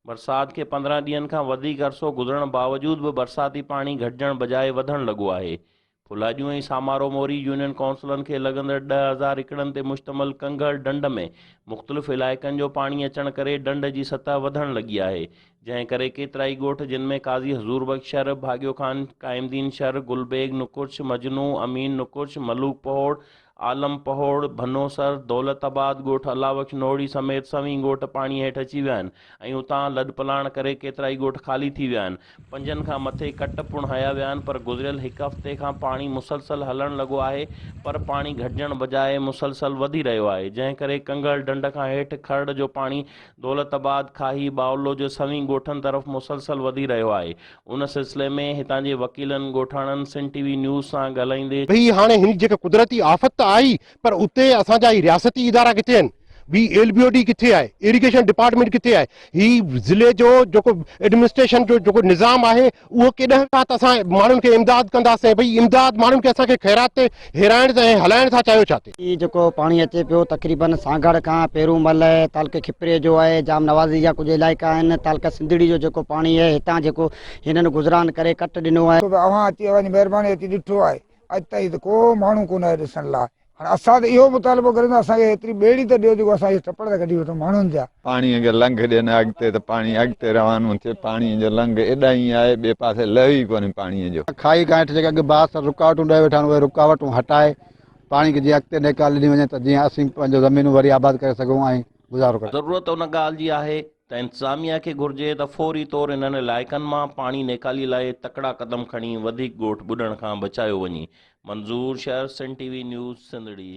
برسات کي 15 ڏينهن کان وڌيڪ عرصو گذرڻ باوجود به برساتي پاڻي گهٽجڻ بجاء وڌڻ لڳو آهي. ڦلاڄون ۽ سامارو موري يونين ڪائونسلن کي لڳندڙ 10,000 ايڪڙن تي مشتمل ڪنگهڙ ڍنڍ ۾ مختلف علائقن جو پاڻي اچڻ ڪري ڍنڍ جي سطح وڌڻ لڳي آهي، جنهن ڪري ڪيترائي ڳوٺ جن ۾ قاضي حضور بخش شھر، ڀاڳيو خان، قائم دين شھر، گل بيگ نقرش، مجنو، امين نقرش، ملوڪ پهوڙ، عالم پهوڙ، ڀنوسر، دولت آباد، ڳوٺ الله بخش نوهڙي سميت سوين ڳوٺ پاڻي هيٺ اچي ويا آهن ۽ اتان لڏپلاڻ ڪري ڪيترائي ڳوٺ خالي ٿي ويا آهن. پنجن کان مٿي ڪٽ پڻ هنيا ويا آهن پر گذريل هڪ هفتي کان پاڻي مسلسل هلڻ لڳو آهي پر پاڻي گهٽجڻ بجاء مسلسل وڌي رهيو آهي جنهن ڪري ڪنگهڙ ڍنڍ کان هيٺ کرڙ جو پاڻي دولت آباد، کاهي، ٻاولو جي سوين ڳوٺن طرف مسلسل وڌي رهيو آهي. ان سلسلي ۾ هتان جي وڪيلن ڳوٺاڻن سنڌ ٽي وي نيوز سان ڳالهائيندي. ڀئي هاڻي هن جيڪا قدرتي آفت ته آئي پر اتي اسان جا هي رياستي ادارا ڪٿي آهن؟ ٻي ايل بي او ڊي ڪٿي آهي؟ ايريگيشن ڊپارٽمينٽ ڪٿي آهي؟ هي ضلعي جو جيڪو ايڊمنسٽريشن جو جيڪو نظام آهي اهو ڪيڏانهن ٿا ته اسان ماڻهن کي امداد ڪنداسين ڀئي امداد ماڻهن کي اسان کي خيرات تي هيرائڻ ۽ هلائڻ ٿا چاهيو ڇا تي؟ هي جيڪو پاڻي اچي پيو تقريبن سانگهڙ کان پيرون مل تعلقي کپري جو آهي جام نوازي جا ڪجهه علائقا آهن تعلقه سنڌڙي جو جيڪو پاڻي آهي هتان جيڪو هنن گذران ڪري ڪٽ ڏنو آهي. ڇو ته اوهان اچي اوهان جي مهرباني اچي ڏٺو آهي اڄ تائين ته ڪو ماڻهو ڪونه آيو ڏسڻ لاء هاڻي اسان ته اهو مطالبو ڪريون ٿا اسان کي ايتري ٻيڙي ته ڏيو جيڪو اسان اهي ٽپڙ ته ڪڍي وٺون ماڻهن جا. پاڻي کي لنگهه ڏين اڳتي ته پاڻي اڳتي روانو ٿئي پاڻي جو لنگهه ايڏانهن ئي آهي ٻئي پاسي لهه ئي ڪونهي پاڻي جو. کائي کان هيٺ جيڪي اڳ بااثر رڪاوٽون ڏئي ويٺا آهن اهي رڪاوٽون هٽائي پاڻي کي جيئن اڳتي نيڪال ڏني وڃي ته جيئن اسين پنهنجو زمينون وري آباد ڪري سگهون ۽ گذارو ڪري. ضرورت ان ڳالهه جي آهي ته انتظاميا کي گهرجي ته فوري طور انهن علائقن مان پاڻي نيڪالي لاء تڪڙا قدم کڻي وڌيڪ ڳوٺ ٻڏڻ کان بچايو وڃي. Manzoor Shar, Sindh T V news, Sindhri.